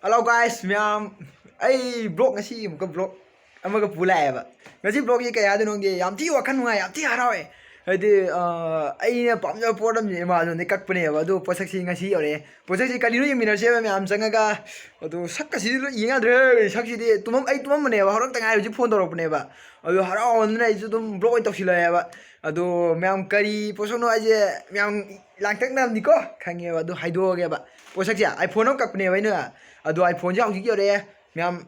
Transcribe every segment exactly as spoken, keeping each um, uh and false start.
Hello guys, ꯃꯌꯥꯝ, ꯑꯩ vlog, ꯉꯁꯤ ꯑꯃꯨꯛꯀ vlog ꯑꯃꯒ ꯄꯨ ꯂꯥꯛꯑꯦꯕ꯫ ꯉꯁꯤ vlogꯁꯤ ꯀꯩ ꯍꯥꯏꯗꯣꯏꯅꯣ ꯈꯪꯗꯦ, ꯌꯥꯝ ꯊꯤ ꯋꯥꯈꯜ ꯅꯨꯡꯉꯥꯏ, ꯌꯥꯝ ꯊꯤ ꯍꯔꯥꯎꯋꯦ꯫ ꯍꯥꯏꯗꯤ, ꯑ, ꯑꯩꯅ ꯄꯥꯝꯖꯕ ꯄꯣꯠ ꯑꯃꯁꯦ Amazonꯗꯒꯤ ꯀꯛꯄꯅꯦꯕ, ꯑꯗꯨ ꯄꯣꯠꯁꯛꯁꯤ ꯉꯁꯤ ꯌꯧꯔꯛꯑꯦ꯫ ꯄꯣꯠꯁꯛꯁꯤ ꯀꯔꯤꯅꯣ ꯌꯦꯡꯃꯤꯟꯅꯁꯦꯕ ꯃꯌꯥꯝ ꯆꯪꯉꯒ꯫ ꯑꯗꯨ ꯁꯛꯀꯁꯤꯗꯤ ꯂꯣꯏ ꯌꯦꯡ ꯌꯥꯗ꯭ꯔꯦ꯫ ꯁꯛꯁꯤꯗꯤ ꯇꯨꯝꯃꯝ-, ꯑꯩ ꯇꯨꯝꯃꯝꯕꯅꯦꯕ, ꯍꯧꯔꯛꯇ ꯉꯥꯏꯔꯤ, ꯍꯧꯖꯤꯛ phone ꯇꯧꯔꯛꯄꯅꯦꯕ꯫ ꯑꯗꯨ ꯍꯔꯥꯎꯃꯟꯗꯅ ꯑꯩꯁꯨ ꯑꯗꯨꯝ vlog ꯑꯣꯏꯅ ꯇꯧꯁꯤꯜꯂꯛꯑꯦꯕ꯫ ꯑꯗꯣ ꯃꯌꯥꯝ ꯀꯔꯤ ꯄꯣꯠꯁꯛꯅꯣ ꯍꯥꯏꯁꯦ ꯃꯌꯥꯝ ꯂꯥꯡꯇꯛꯅꯕꯅꯤꯀꯣ, ꯈꯪꯉꯦꯕ꯫ ꯑꯗꯨ ꯍꯥꯏꯗꯣꯛꯑꯒꯦꯕ꯫ ꯄꯣꯠꯁꯛꯁꯦ iPhone ꯑꯃ ꯀꯛꯄꯅꯦꯕ ꯑꯩꯅ꯫ ꯑꯗꯣ iPhoneꯁꯦ ꯍꯧꯖꯤꯛ ꯌꯧꯔꯛꯑꯦ꯫ ꯃꯌꯥꯝ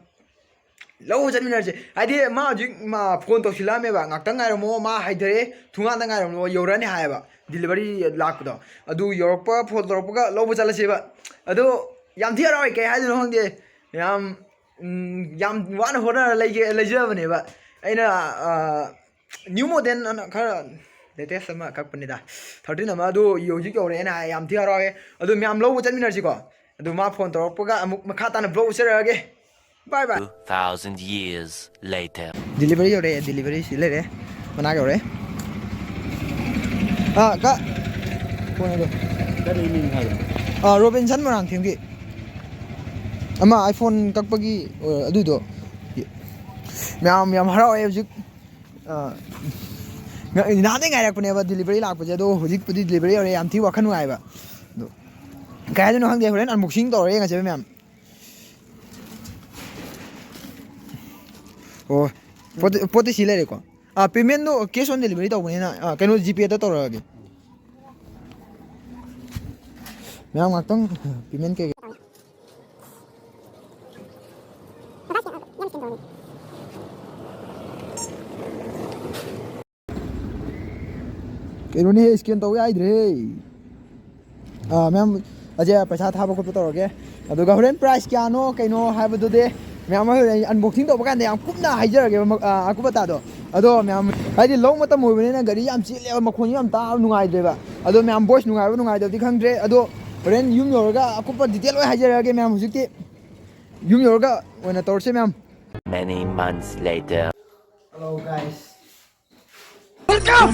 ꯂꯧꯕ ꯆꯠꯃꯤꯟꯅꯔꯁꯦ꯫ ꯍꯥꯏꯗꯤ ꯃꯥ ꯍꯧꯖꯤꯛ ꯃꯥ phone ꯇꯧꯁꯤꯜꯂꯛꯑꯝꯃꯦꯕ, "ꯉꯥꯛꯇꯪ ꯉꯥꯏꯔꯝꯃꯣ, ꯃꯥ ꯍꯥꯏꯊꯔꯦ, ꯊꯣꯡꯒꯥꯟꯗ ꯉꯥꯏꯔꯝꯃꯣ, ꯌꯧꯔꯛꯑꯅꯤ" ꯍꯥꯏꯌꯦꯕ, delivery ꯂꯥꯛꯄꯗꯣ꯫ ꯑꯗꯨ ꯌꯧꯔꯛꯄ, phone ꯇꯧꯔꯛꯄꯒ ꯂꯧꯕ ꯆꯠꯂꯁꯦꯕ꯫ ꯑꯗꯣ ꯌꯥꯝ ꯊꯤ ꯍꯔꯥꯎꯋꯦ, ꯀꯩ ꯍꯥꯏꯗꯣꯏꯅꯣ ꯈꯪꯗꯦ꯫ ꯌꯥꯝ, ꯎꯝ, ꯌꯥꯝ ꯋꯥꯅ ꯍꯣꯠꯅꯔ ꯂꯩꯒꯦ, ꯂꯩꯖꯕꯅꯦꯕ꯫ ꯑꯩꯅ, ꯑ, new model ꯑꯅ ꯈꯔ latest ꯑꯃ ꯀꯛꯄꯅꯤꯗ, thirteen ꯑꯃ꯫ ꯑꯗꯨ ꯍꯧꯖꯤꯛ ꯌꯧꯔꯛꯑꯦꯅ ꯍꯥꯏ, ꯌꯥꯝ ꯊꯤ ꯍꯔꯥꯎꯋꯦ꯫ ꯑꯗꯨ ꯃꯌꯥꯝ ꯂꯧꯕ ꯆꯠꯃꯤꯟꯅꯔꯁꯤꯀꯣ꯫ ꯑꯗꯨ ꯃꯥ phone ꯇꯧꯔꯛꯄꯒ ꯑꯃꯨꯛ ꯃꯈꯥ ꯇꯥꯅ vlog ꯎꯠꯆꯔꯛꯑꯒꯦ꯫ Bye bye꯫ Two thousand years later. Delivery ꯌꯧꯔꯛꯑꯦ, delivery ꯁꯤ ꯂꯩꯔꯦ, ꯃꯅꯥꯛ ꯌꯧꯔꯛꯑꯦ꯫ ꯑꯥ, ꯀ-, phone ꯑꯗꯣ꯫ ꯀꯔꯤ ꯃꯤꯡ ꯍꯥꯏꯕ? ꯑꯥ, ꯔꯣꯕꯤꯟꯁꯟ ꯃꯣꯏꯔꯥꯡꯊꯦꯝꯒꯤ꯫ ꯑꯃ iPhone ꯀꯛꯄꯒꯤ, ꯑ, ꯑꯗꯨꯗꯣ꯫ ꯃꯌꯥꯝ ꯌꯥꯝ ꯍꯔꯥꯎꯋꯦ ꯍꯧꯖꯤꯛ꯫ ꯑ, ꯉ-, ꯅꯍꯥꯟꯗꯩ ꯉꯥꯏꯔꯛꯄꯅꯦꯕ delivery ꯂꯥꯛꯄꯁꯦ, ꯑꯗꯣ ꯍꯧꯖꯤꯛꯄꯨꯗꯤ delivery ꯌꯧꯔꯦ, ꯌꯥꯝ ꯊꯤ ꯋꯥꯈꯜ ꯅꯨꯡꯉꯥꯏꯕ꯫ ꯑꯗꯣ ꯀꯩ ꯍꯥꯏꯗꯣꯏꯅꯣ ꯈꯪꯗꯦ, ꯍꯣꯔꯦꯟ unboxing ꯇꯧꯔꯒ ꯌꯦꯡꯉꯁꯦꯕ ꯃꯌꯥꯝ꯫ ꯑꯣ, ꯄꯣꯠꯇꯤ, ꯄꯣꯠꯇꯤ ꯁꯤ ꯂꯩꯔꯦꯀꯣ꯫ ꯑꯥ, paymentꯗꯣ cash on delivery ꯇꯧꯕꯅꯤꯅ, ꯑꯥ, ꯀꯩꯅꯣ, GPayꯗ ꯇꯧꯔꯛꯑꯒꯦ꯫ ꯃꯌꯥꯝ ꯉꯥꯛꯇꯪ payment ꯀꯩ ꯀꯩꯅꯣꯅꯦ, scan ꯇꯧ ꯌꯥꯏꯗ꯭ꯔꯦ꯫ ꯑꯥ, ꯃꯌꯥꯝ, ꯑꯁꯦ ꯄꯩꯁꯥ ꯊꯥꯕ ꯈꯣꯠꯄ ꯇꯧꯔꯒꯦ꯫ ꯑꯗꯨꯒ ꯍꯣꯔꯦꯟ price ꯀꯌꯥꯅꯣ ꯀꯩꯅꯣ ꯍꯥꯏꯕꯗꯨꯗꯤ ꯃꯌꯥꯝ ꯍꯣꯔꯦꯟ unboxing ꯇꯧꯕ ꯀꯥꯟꯗ ꯌꯥꯝ ꯀꯨꯞꯅ ꯍꯥꯏꯖꯔꯒꯦꯕ, ꯃ-, ꯑꯥ, ꯑꯀꯨꯞ ꯑꯇꯥꯗꯣ꯫ ꯑꯗꯣ ꯃꯌꯥꯝ, ꯍꯥꯏꯗꯤ ꯂꯧ ꯃꯇꯝ ꯑꯣꯏꯕꯅꯤꯅ ꯒꯥꯔꯤ ꯌꯥꯝ ꯆꯦꯜꯂꯦꯕ, ꯃꯈꯣꯟꯁꯨ ꯌꯥꯝ ꯇꯥꯕ ꯅꯨꯡꯉꯥꯏꯇ꯭ꯔꯦꯕ꯫ ꯑꯗꯣ ꯃꯌꯥꯝ voice ꯅꯨꯡꯉꯥꯏꯕ ꯅꯨꯡꯉꯥꯏꯇꯕꯗꯤ ꯈꯪꯗ꯭ꯔꯦ꯫ ꯑꯗꯣ ꯍꯣꯔꯦꯟ ꯌꯨꯝ ꯌꯧꯔꯒ ꯑꯀꯨꯞꯄ detail ꯂꯣꯏ ꯍꯥꯏꯖꯔꯛꯑꯒꯦ ꯃꯌꯥꯝ꯫ ꯍꯧꯖꯤꯛꯇꯤ ꯌꯨꯝ ꯌꯧꯔꯒ ꯑꯣꯏꯅ ꯇꯧꯔꯁꯦ ꯃꯌꯥꯝ꯫ Many months later. Hello guys. Welcome!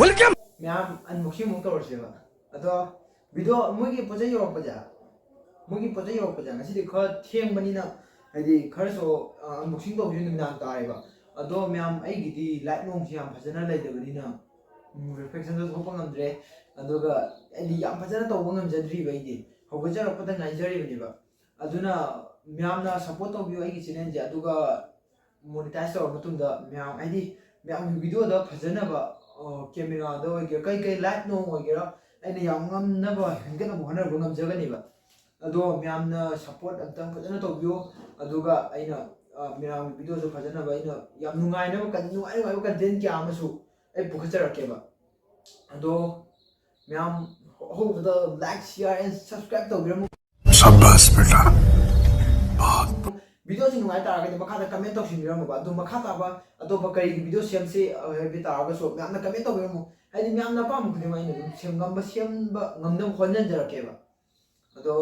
Welcome! ꯃꯌꯥꯝ unboxing ꯑꯃꯨꯛ ꯇꯧꯔꯁꯦꯕ꯫ ꯑꯗꯣ video ꯃꯣꯏꯒꯤ ꯄꯣꯠ ꯆꯩ ꯌꯧꯔꯛꯄꯁꯦ ꯃꯣꯏꯒꯤ ꯄꯣꯠ ꯆꯩ ꯌꯧꯔꯛꯄꯁꯦ ꯉꯁꯤꯗꯤ ꯈꯔ ꯊꯦꯡꯕꯅꯤꯅ, ꯍꯥꯏꯗꯤ ꯈꯔꯁꯨ ꯑꯟꯕꯣꯛꯁꯤꯡ ꯇꯧꯕꯁꯨ ꯅꯨꯃꯤꯗꯥꯡ ꯇꯥꯔꯦꯕ꯫ ꯑꯗꯣ ꯃꯌꯥꯝ, ꯑꯩꯒꯤꯗꯤ ꯂꯥꯏꯠ ꯅꯣꯡꯁꯦ ꯌꯥꯝ ꯐꯖꯅ ꯂꯩꯇꯕꯅꯤꯅ ꯔꯤꯐ꯭ꯂꯦꯛꯁꯟꯁꯨ ꯊꯣꯛꯄ ꯉꯝꯗ꯭ꯔꯦ꯫ ꯑꯗꯨꯒ ꯑꯩꯗꯤ ꯌꯥꯝ ꯐꯖꯅ ꯇꯧꯕ ꯉꯝꯖꯗ꯭ꯔꯤꯕ, ꯑꯩꯗꯤ ꯍꯧꯒꯠꯆꯔꯛꯄꯗ ꯉꯥꯏꯖꯔꯤꯕꯅꯦꯕ꯫ ꯑꯗꯨꯅ ꯃꯌꯥꯝꯅ ꯁꯞꯄꯣꯔꯠ ꯇꯧꯕꯤꯌꯨ ꯑꯩꯒꯤ ꯆꯦꯅꯦꯜꯁꯦ, ꯑꯗꯨꯒ ꯃꯣꯅꯤꯇꯥꯏꯁ ꯇꯧꯔ ꯃꯇꯨꯡꯗ ꯃꯌꯥꯝ, ꯍꯥꯏꯗꯤ ꯃꯌꯥꯝꯒꯤ ꯚꯤꯗꯤꯑꯣꯗ ꯐꯖꯅꯕ, ꯀꯦꯃꯦꯔꯥꯗ ꯑꯣꯏꯒꯦꯔꯥ, ꯀꯩ ꯀꯩ ꯂꯥꯏꯠ ꯅꯣꯡ ꯑꯣꯏꯒꯦꯔꯥ, ꯑꯩꯅ ꯌꯥꯝ ꯉꯝꯅꯕ ꯍꯦꯟꯒꯠꯅꯕ ꯍꯣꯠꯅꯕ ꯉꯝꯖꯒꯅꯦꯕ꯫ ꯑꯗꯣ ꯃꯌꯥꯝꯅ ꯁꯞꯄꯣꯔꯠ ꯑꯝꯇꯪ ꯐꯖꯅ ꯇꯧꯕꯤꯌꯨ꯫ ꯑꯗꯨꯒ ꯑꯩꯅ, ꯑ, ꯃꯌꯥꯝꯒꯤ ꯚꯤꯗꯤꯑꯣꯁꯨ ꯐꯖꯅꯕ, ꯑꯩꯅ ꯌꯥꯝ ꯅꯨꯡꯉꯥꯏꯅꯕ ꯀꯟ-, ꯅꯨꯡꯉꯥꯏ ꯅꯨꯡꯉꯥꯏꯕ ꯀꯟꯇꯦꯟ ꯀꯌꯥ ꯑꯃꯁꯨ ꯑꯩ ꯄꯨꯈꯠꯆꯔꯛꯀꯦꯕ꯫ ꯑꯗꯣ ꯃꯌꯥꯝ ꯑꯍꯧꯕꯗ like, share and subscribe ꯇꯧꯕꯤꯔꯝꯃꯨ꯫ शाबाश बेटा। ꯚꯤꯗꯤꯑꯣꯁꯤ ꯅꯨꯡꯉꯥꯏ ꯇꯥꯔꯒꯗꯤ ꯃꯈꯥꯗ ꯀꯃꯦꯟ ꯇꯧꯁꯤꯟꯕꯤꯔꯝꯃꯨꯕ꯫ ꯑꯗꯣ ꯃꯈꯥ ꯇꯥꯕ ꯑꯇꯣꯞꯄ ꯀꯔꯤꯒꯤ ꯚꯤꯗꯤꯑꯣ ꯁꯦꯝꯁꯤ, ꯑ, ꯍꯥꯏꯕ ꯇꯥꯔꯒꯁꯨ ꯃꯌꯥꯝꯅ ꯀꯃꯦꯟ ꯇꯧꯕꯤꯔꯝꯃꯨ꯫ ꯍꯥꯏꯗꯤ ꯃꯌꯥꯝꯅ ꯑꯄꯥꯝꯕ ꯈꯨꯗꯤꯡꯃꯛ ꯑꯩꯅ ꯑꯗꯨꯝ ꯁꯦꯝ-, ꯉꯝꯕ ꯁꯦꯝꯕ ꯉꯝꯅꯕ ꯍꯣꯠꯅꯖꯔꯛꯀꯦꯕ꯫ ꯑꯗꯣ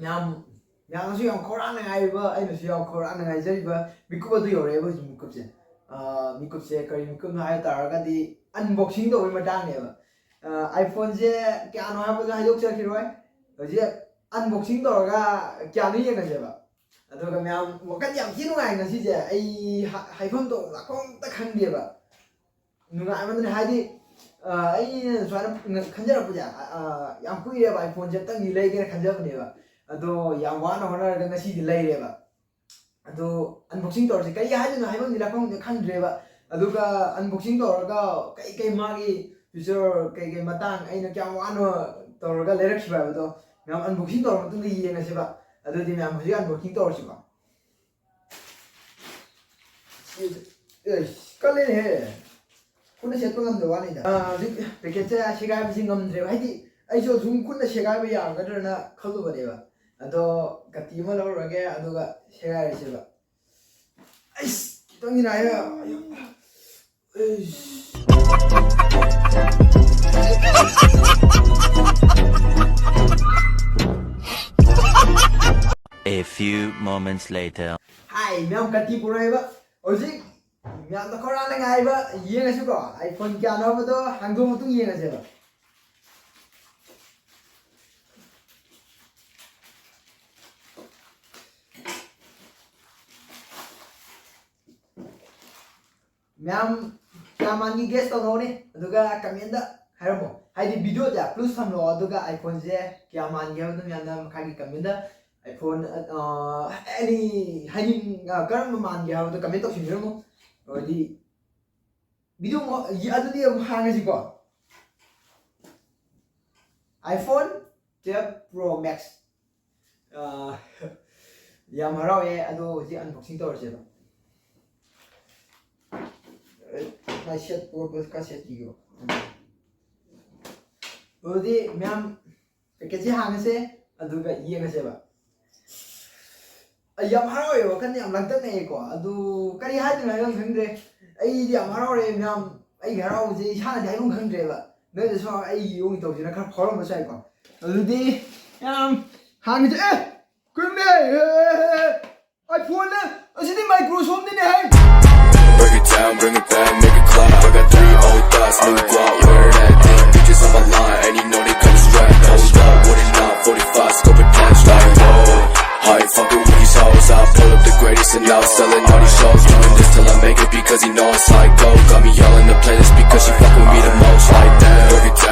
ꯃꯌꯥꯝ, ꯃꯌꯥꯝꯅꯁꯨ ꯌꯥꯝ ꯈꯧꯔꯥꯡꯅ ꯉꯥꯏꯔꯤꯕ, ꯑꯩꯅꯁꯨ ꯌꯥꯝ ꯈꯧꯔꯥꯡꯅ ꯉꯥꯏꯖꯔꯤꯕ ꯃꯤꯀꯨꯞ ꯑꯗꯨ ꯌꯧꯔꯛꯑꯦꯕ ꯍꯧꯖꯤꯛ ꯃꯤꯀꯨꯞꯁꯦ꯫ ꯑ, ꯃꯤꯀꯨꯞꯁꯦ ꯀꯔꯤ ꯃꯤꯀꯨꯞꯅꯣ ꯍꯥꯏꯕ ꯇꯥꯔꯒꯗꯤ ꯑꯟꯕꯣꯛꯁꯤꯡ ꯇꯧꯕꯒꯤ ꯃꯇꯥꯡꯅꯦꯕ꯫ ꯑ, iPhoneꯁꯦ ꯀꯌꯥꯅꯣ ꯍꯥꯏꯕꯗꯣ ꯍꯥꯏꯗꯣꯛꯆꯔꯛꯈꯤꯔꯣꯏ꯫ ꯍꯧꯖꯤꯛ ꯑꯟꯕꯣꯛꯁꯤꯡ ꯇꯧꯔꯒ ꯀꯌꯥꯅꯣ ꯌꯦꯡꯉꯁꯦꯕ꯫ ꯑꯗꯨꯒ ꯃꯌꯥꯝ ꯋꯥꯈꯜ ꯌꯥꯝ ꯊꯤ ꯅꯨꯡꯉꯥꯏ ꯉꯁꯤꯁꯦ꯫ ꯑꯩ ꯍꯥ-, ꯍꯥꯏꯐꯝ ꯇꯧꯐꯝ ꯂꯥꯛꯐꯝ ꯑꯝꯇ ꯈꯪꯗꯦꯕ꯫ ꯅꯨꯡꯉꯥꯏꯃꯟꯗꯅ ꯍꯥꯏꯗꯤ, ꯑ, ꯑꯩꯅ ꯁꯨꯃꯥꯏꯅ ꯈꯟꯖꯔꯛꯄꯁꯦ, ꯑ, ꯑ, ꯌꯥꯝ ꯀꯨꯏꯔꯦꯕ iPhoneꯁꯦ ꯑꯝꯇꯪꯗꯤ ꯂꯩꯒꯦꯅ ꯈꯟꯖꯕꯅꯦꯕ꯫ ꯑꯗꯣ ꯌꯥꯝ ꯋꯥꯅ ꯍꯣꯠꯅꯔꯒ ꯉꯁꯤꯗꯤ ꯂꯩꯔꯦꯕ꯫ ꯑꯗꯣ unboxing ꯇꯧꯔꯁꯦ꯫ ꯀꯔꯤ ꯍꯥꯏꯗꯣꯏꯅꯣ ꯍꯥꯏꯐꯝꯗꯤ ꯂꯥꯛꯐꯝꯗꯤ ꯈꯪꯗ꯭ꯔꯦꯕ꯫ ꯑꯗꯨꯒ unboxing ꯇꯧꯔꯒ ꯀꯩ ꯀꯩ ꯃꯥꯒꯤ feature, ꯀꯩ ꯀꯩ ꯃꯇꯥꯡ ꯑꯩꯅ ꯀꯌꯥꯝ ꯋꯥꯅ ꯇꯧꯔꯒ ꯂꯩꯔꯛꯈꯤꯕ ꯍꯥꯏꯕꯗꯣ ꯃꯌꯥꯝ unboxing ꯇꯧꯔ ꯃꯇꯨꯡꯗ ꯌꯦꯡꯉꯁꯦꯕ꯫ ꯑꯗꯨꯗꯤ ꯃꯌꯥꯝ ꯍꯧꯖꯤꯛ unboxing ꯇꯧꯔꯁꯤꯀꯣ꯫ ꯑꯦꯁ, ꯀꯜꯂꯦꯅꯦꯍꯦ꯫ ꯈꯨꯠꯅ ꯁꯦꯠꯄ ꯉꯝꯗꯕ ꯋꯥꯅꯤꯗ꯫ ꯑꯥ, ꯍꯧꯖꯤꯛ packetꯁꯦ ꯁꯦꯒꯥꯏꯕꯁꯤ ꯉꯝꯗ꯭ꯔꯦꯕ꯫ ꯍꯥꯏꯗꯤ ꯑꯩꯁꯨ ꯑꯗꯨꯝ ꯈꯨꯠꯅ ꯁꯦꯒꯥꯏꯕ ꯌꯥꯒꯗ꯭ꯔꯅ ꯈꯜꯂꯨꯕꯅꯦꯕ꯫ ꯑꯗꯣ ꯀꯥꯇꯤ ꯑꯃ ꯂꯧꯔꯨꯔꯒꯦ, ꯑꯗꯨꯒ ꯁꯦꯒꯥꯏꯔꯁꯦꯕ꯫ ꯑꯩꯁ, ꯈꯤꯇꯪꯗꯤ ꯅꯥꯏꯌꯦ꯫ ꯑꯩꯁ꯫ A few moments later. ꯍꯥꯏ, ꯃꯌꯥꯝ ꯀꯥꯇꯤ ꯄꯨꯔꯛꯑꯦꯕ꯫ ꯍꯧꯖꯤꯛ ꯃꯌꯥꯝꯅ ꯈꯧꯔꯥꯡꯅ ꯉꯥꯏꯕ ꯌꯦꯡꯉꯁꯤꯀꯣ, iPhone ꯀꯌꯥꯅꯣ ꯍꯥꯏꯕꯗꯣ ꯍꯥꯡꯗꯣꯛꯑ ꯃꯇꯨꯡ ꯌꯦꯡꯉꯁꯦꯕ꯫ ꯃꯌꯥꯝ ꯀꯌꯥ ꯃꯥꯟꯒꯤ guess ꯇꯧꯅꯧꯅꯦ, ꯑꯗꯨꯒ comment ꯇ ꯍꯥꯏꯔꯝꯃꯣ꯫ ꯍꯥꯏꯗꯤ video ꯁꯦ pause ꯊꯝꯂꯣ, ꯑꯗꯨꯒ iPhone ꯁꯦ ꯀꯌꯥ ꯃꯥꯟꯒꯦ ꯍꯥꯏꯕꯗꯣ ꯃꯌꯥꯝꯅ ꯃꯈꯥꯒꯤ comment ꯇ iPhone, ꯑ, any, ꯍꯥꯏꯅꯤꯡ-, ꯑ, ꯀꯔꯝꯕ ꯃꯥꯟꯒꯦ ꯍꯥꯏꯕꯗꯣ comment ꯇꯧꯁꯤꯟꯕꯤꯔꯝꯃꯣ꯫ ꯑꯗꯨꯗꯤ video ꯑꯃꯨꯛ, ꯑꯗꯨꯗꯤ ꯑꯃꯨꯛ ꯍꯥꯡꯉꯁꯤꯀꯣ꯫ iPhone twelve Pro Max꯫ ꯑ, ꯌꯥꯝ ꯍꯔꯥꯎꯋꯦ, ꯑꯗꯣ ꯍꯧꯖꯤꯛ unboxing ꯇꯧꯔꯁꯦꯕ꯫ ꯃꯥꯏ set ꯄꯣꯠ ꯈꯔ set ꯄꯤꯌꯣ꯫ ꯑꯗꯨꯗꯤ ꯃꯌꯥꯝ package ꯁꯦ ꯍꯥꯡꯉꯁꯦ, ꯑꯗꯨꯒ ꯌꯦꯡꯉꯁꯦꯕ꯫ ꯑꯩ ꯌꯥꯝ ꯍꯔꯥꯎꯋꯦ, ꯋꯥꯈꯜ ꯌꯥꯝ ꯂꯥꯡꯇꯛꯅꯩꯀꯣ꯫ ꯑꯗꯨ ꯀꯔꯤ ꯍꯥꯏꯗꯣꯏꯅꯣ ꯍꯥꯏꯕ ꯈꯪꯗ꯭ꯔꯦ꯫ ꯑꯩꯗꯤ ꯌꯥꯝ ꯍꯔꯥꯎꯔꯦ ꯃꯌꯥꯝ, ꯑꯩꯒꯤ ꯍꯔꯥꯎꯕꯁꯦ ꯏꯁꯥꯅꯗꯤ ꯍꯥꯏꯐꯝ ꯈꯪꯗ꯭ꯔꯦꯕ꯫ ꯅꯣꯏꯗꯁꯨ ꯑꯩꯒꯤ ꯃꯑꯣꯡ ꯇꯧꯁꯤꯅ ꯈꯔ ꯐꯥꯎꯔꯝꯕꯁꯨ ꯌꯥꯏꯀꯣ꯫ ꯑꯗꯨꯗꯤ ꯌꯥꯝ ꯍꯥꯟꯅꯗꯤ, ꯑꯦ! ꯀꯨꯏꯔꯝꯗꯦ! ꯑꯦ, ꯑꯦ, ꯑꯦ, ꯑꯦ! iPhone ꯅꯦ! ꯑꯁꯤꯗꯤ Microsoft ꯅꯤꯅꯦ ꯍꯦ! Break it down, bring it back, make it clap. I got three old thoughts, new guap, wear that thing. Bitches on my line, and you know they come strapped. Hold up, what it not, forty-five, scope it past, like, whoa. I ain't fucking with these hoes, I pull up the greatest and now selling all these shows. Doing this till I make it because he know it's like go. Got me all in the playlist because she fuck with me the most, like, damn. Break it down.